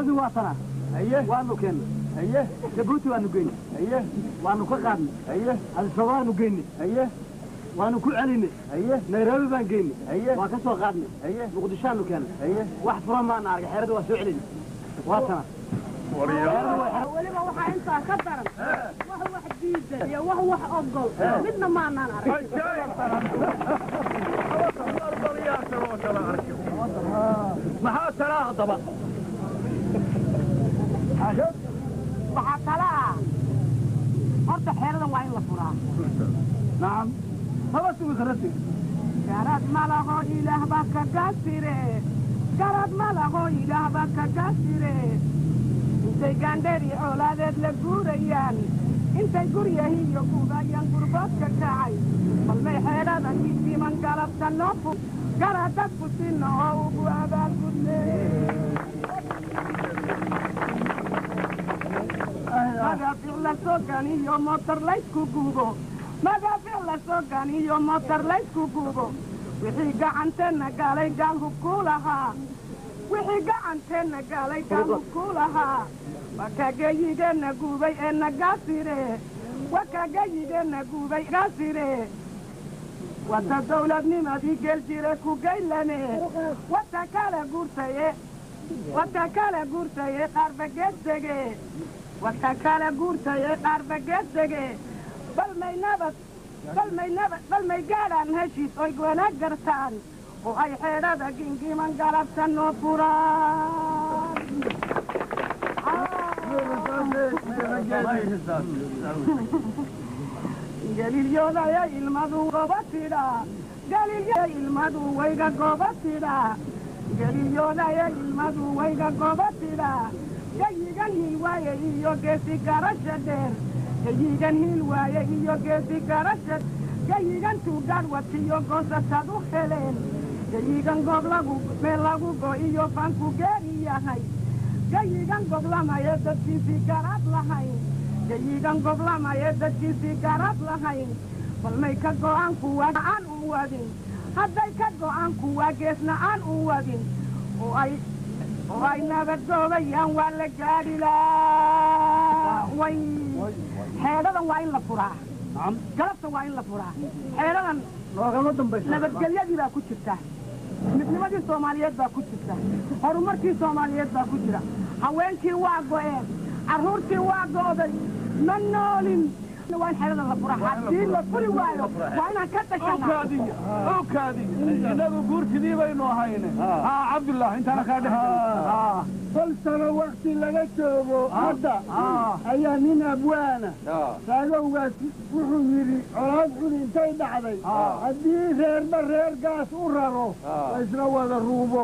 Xeeradii waa tana. Waanu keennay. Jabuuti waanu geynay. Waanu ka qaadnay. Addis Ababaanu geynay. Waanu ku celinay. Nairobi baan geynay. Waan ka soo qaadnay. Muqdishoaanu keennay. Wax furan maana argay. Xeeradii waa soo celinay. Waa tana. Weliba waxaa intaa ka daran, wax wax diidan iyo wax wax ogol midna maanaan arag. Maxaa talaa haddaba? Waxaa tala ah, horta xeeradan waa in la furaa. Nacam, maba sugi karati. Garad malaho Ilaah baa kaga sire, garad malaho Ilaah baa kaga sire. Intay gaandheer iyo coolaadeed la guurayaan, intay guryahiiyo guubayaan gurboodka kacay, balmay xeedhada kiisiman galabta noo fu garadad ku sinno oo ugu abaalgudne. Madaafiic la soo ganiyo mootar laysku gubo, madaafiic la soo ganiyo mootar laysku gubo, wixii gacanteenna galay gaalhu ku lahaa, wixii gacanteenna galay gaalhu ku lahaa, waa kageyigeenna gubay ee nagaasire, waa kageyigeenna gubay gaasire. Wata dawladnimadii gel jire ku gaylane, wata kala guurtaye, wata kala guurtaye qaarba geeddege, wata kala guurtaye qaarba geeddege. Bal may nabad, bal may nabad, bal may gaadhaan heshiis oy wanaag gartaan oo ay xeedhada gingiman galabta noo furaan. Galiilyoodaya ilmadu gooba tidhaa, galiilya ilmadu wayga gooba tidhaa, galiilyoodaya ilmadu wayga gooba tidhaa. Gayigan hiil waaye iyo geesi garasha dheer, gayigan hiil waaye iyo geesi garasha, gayigan tuugaadh watiyo goosatad u heleen, gayigan goob lagu meel lagu go iyo fanku geeri yahay, gayigan goblamaya dadkiisii garaad lahayn, gayigan goblamaya dadkiisii garaad lahayn. Bal may ka go'aan kuwa aan u wadin, hadday ka go'aan kuwa geesna aan u wadin oo ay nabadgoobayaan, waa la gaadhi laa. Way xeedhadan waa in la furaa galabta, waa in la furaa xeedhadan. Noogama dambayso. Nabadgelyadii baa ku jirta, midnimadii Soomaaliyeed baa ku jirta, horumarkii Soomaaliyeed baa ku jira. Haweenkii waa go'een, carruurtii waa go'day, ma noolin. Waa in xeeradan la furaa. Haddii la furi waayo, waa inaan ka tashanaa. Okaadiya, okaadiya, innagu guurtidii baynu ahayne. Cabdullah, intaana kaa dhex. Hal sano wakti laga joogo hadda ayaa nin abwaana raagowgaas wuxuu yidhi, colaad xun intay dhacday, haddii reerba reer gaas u raro laysla wada ruubo,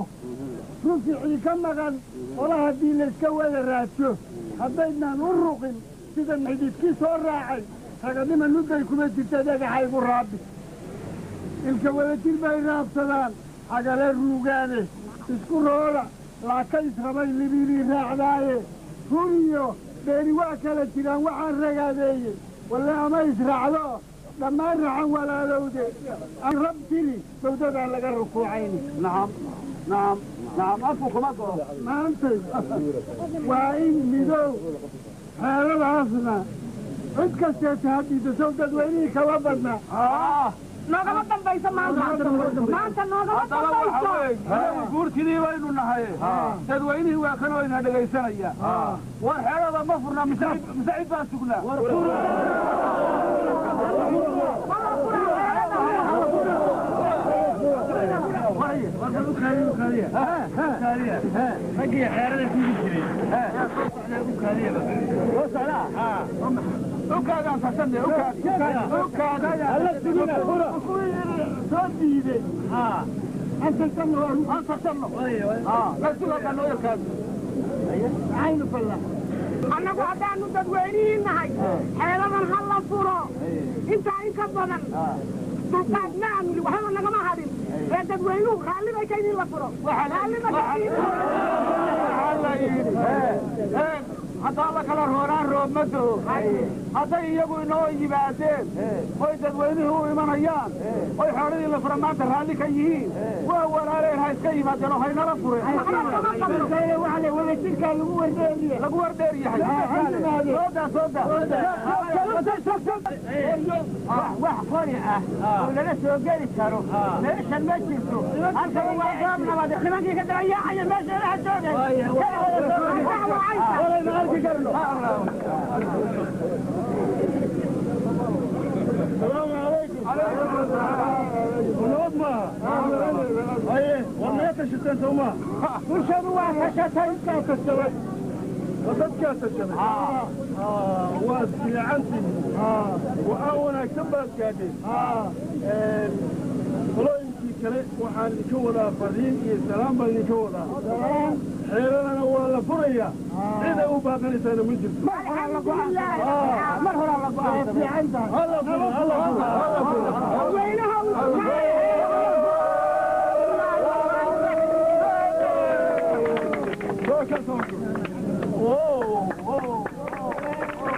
ruficii ka maqan ola haddii layska wada raadsho, haddaydnaan u ruqin sida xididkii soo raacay, raganima nudday kuma jirta dhagaxaygu raabi. Ilka wadajir bay raabsadaan xagale ruugaane, isku rooda laaka israbay libiilii raacdaaye, runiyo beeni waa kala jiraan. Waxaan ragaadeeyey walle ama israacdo dhammaan raxan walaalowde, rab tiri bawdadaan laga rukuucayni. Nacam, nacam, nacam, afku kuma go'o. Maantay waa in midoow xeeladaasna cid kasteeta haddiida sow dadweynihii kama badna. Noogama dambayso maanta, maanta noogama Haddaba waxa dambayso. Weeye, inagu guurtidii baynu nahay, dadweynihii waa kanoo ina dhegaysanaya. War xeelada ma furnaa mise cid baan sugnaa? Raggii xeerada sugi jiray Soo socdaa ukaadaan tashanne, ukaadi, ukaadi. Soo diiday aan tashanno, la sugakaa noo yarkaadi. Maxaynu fallaa? Annagu haddaanu dadweynihii nahay, xeeladan ha la furo. Intaa in ka badan dulqaad ma aanu li, waxbaba nagama hadhin. Ee dadweynuhu raalli bay ka idin la furo, raalli ba ka idin. Waxaa la yidhi, eeg, haddaan la kala roonaan roob ma doho. Hadday iyagu inoo yimaadeen oy Dadweynihii u imanayaan oy xoolihii la fura maanta raalli ka yihiin, waa walaaleen, ha iska yimaadeen oo haynala fureen. Wadajirkaa lagu wardheeriye. Lagu wardheer yahay. Soodaa, soodaa. Wax qori ah oo lala soo geli karo meeshan ma jirto. Halkan waa goob nabad. Nimankii ka daba yaacaya meesha ilaha joogay. Walayna arki karno. السلام عليكم. ونبض ما ايه والله تشتين سوما. Bulshadu waa tashatay. Dadkaa tashaday, dadkaa tashaday. Waad fiicantihiin, go'aan wanaagsan baad gaadheen. Qolooyinkii kale waxaan idinka wadaa fariin iyo salaam baan idinka wadaa. Xeeradana waa la furayaa, cid ay u baaqanaysaana ma jirto. Mar horaa la go'aansaday. Hala furo, hala furo, hala furo. Weynaha Soo ka soo. Wow, wow.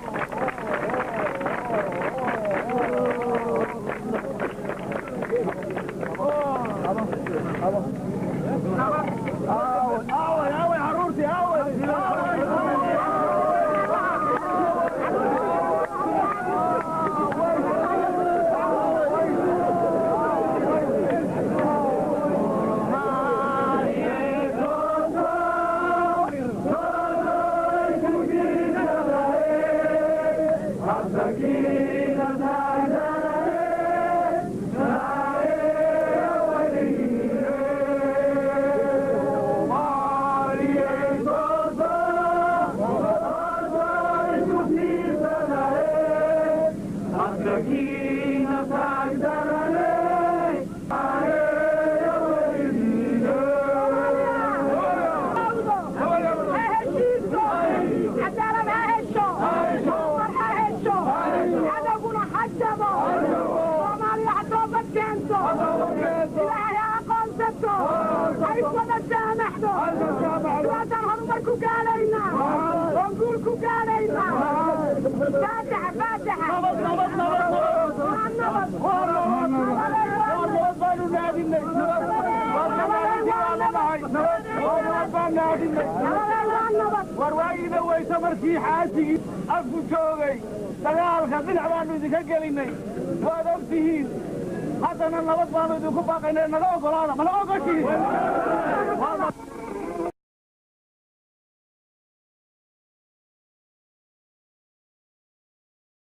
Aaway, aaway carruurtii, aaway? Ha heshiiso, cadaalad ha hesho, horumar ha hesho, cadowguna ha jabo, Soomaaliya ha toobad keento, Ilaahay ha aqoonsato, ha iswada saamaxdo. Sidaasaan horumar ku gaadhaynaa oon guul ku gaadhaynaa. Faataxa, faataxa. Nabad, nabad, nabad, nabad. Waa nabad. Nabad baanu naadinay. Nabad baan naadinay. Nabadee waa nabad. War waagiina weyse markii xaasigii afku joogay, dagaalka dhinac baanu idinka gelinay, waad og tihiin. Haddana nabad baanu idinku baaqaynay, naga ogolaada. Ma naga ogoshihiin?